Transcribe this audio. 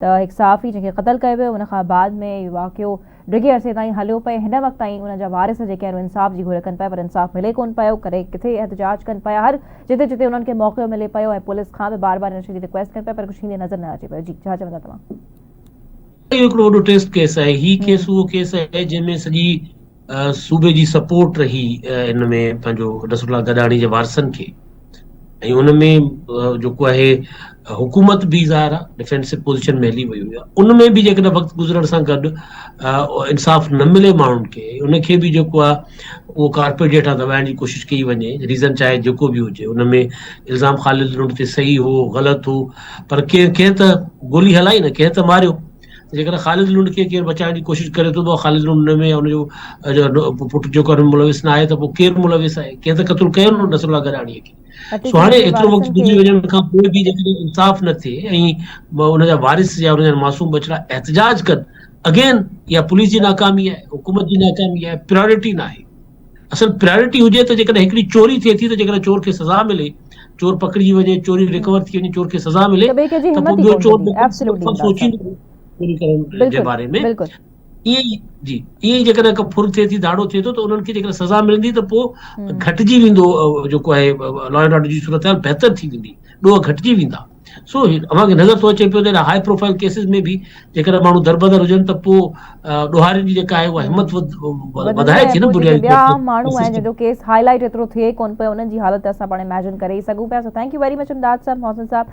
ته هڪ صحافي جنهن کي قتل ڪيو ويو ان کان بعد ۾ اهو واقعو ڊگهي عرصي تائين هليو پئي هن وقت تائين ان جا وارث جيڪي آهن انصاف جي گهر ڪن پيا پر انصاف ملي ڪون پيو ڪڏهن ڪٿي احتجاج ڪن پيا هر جتي جتي انهن کي موقعو ملي پيو ۽ پوليس کان به بار بار ان شي جي رڪويسٽ ڪن پيا پر ڪجهه ٿيندي نظر نه اچي پيو جي ڇا چوندا توهان. اهو هڪڙو وڏو ٽيسٽ ڪيس آهي هي ڪيس اهو ڪيس آهي جنهن ۾ سڄي صوبي جي سپورٽ رهي ان ۾ پنهنجو نصرالله گڏاڻي جي وارثن کي ۽ ان ۾ جيڪو آهي حڪومت به ظاهر آهي ڊفينسو پوزيشن ۾ هلي وئي هئي ان ۾ به جيڪڏهن وقت گذرڻ سان گڏ انصاف نه ملي ماڻهن کي ان کي به جيڪو آهي اهو ڪارپيٽ هيٺان دٻائڻ جي ڪوشش ڪئي وڃي ريزن چاهي جيڪو به هجي ان ۾ الزام خالد لنڊ تي صحيح هو غلط هو پر ڪنهن ڪنهن ته گولي هلائي نه ڪنهن ته ماريو جيڪڏهن خالد لنڊ کي ڪير بچائڻ جي ڪوشش ڪري ٿو ته خالد لنڊ ان ۾ ان جو پٽ جيڪو آهي ملوث نه آهي ته پوء ڪير ملوث آهي ڪنهن ته قتل ڪيو نه نصر الله گڏاڻي کي سو هاڻي ايترو وقت گذري وڃڻ کان پوء به جيڪڏهن انصاف نه ٿئي ۽ ان جا وارث يا ان جا معصوم ٻچڙا احتجاج ڪن اگين اها پوليس جي ناڪامي آهي حڪومت جي ناڪامي آهي پريارٽي نه آهي اصل پريارٽي هجي ته جيڪڏهن هڪڙي چوري ٿئي ٿي ته جيڪڏهن چور کي سزا ملي چور پڪڙجي وڃي چوري ريڪور ٿي وڃي چور کي سزا ملي ته پوء ٻيو چور سوچيندو چوري ڪرڻ جي باري ۾ ائين ئي جي ائين ئي جيڪڏهن ڪا ڦر ٿئي ٿي ڌاڙو ٿئي ٿو ته انهن کي جيڪڏهن سزا ملندي ته پوء گهٽجي ويندو جيڪو آهي لا اينڊ آرڊر جي صورتحال بهتر ٿي ويندي ڏوهه گهٽجي ويندا سو اوهان کي نظر ٿو اچي پيو ته هاء پروفائل ڪيسز ۾ به جيڪڏهن ماڻهو دربدر هجن ته پوء ڏوهارين جي جيڪا آهي اها همت وڌائي ٿي نه بنيادي ٻيا عام ماڻهو آهن جن جو ڪيس هائي لائيٽ ايترو ٿئي ڪون پيو انهن جي حالت اسان پاڻ اميجن ڪري ئي سگهون پيا so thank you very much Imdad صاحب محسن صاحب.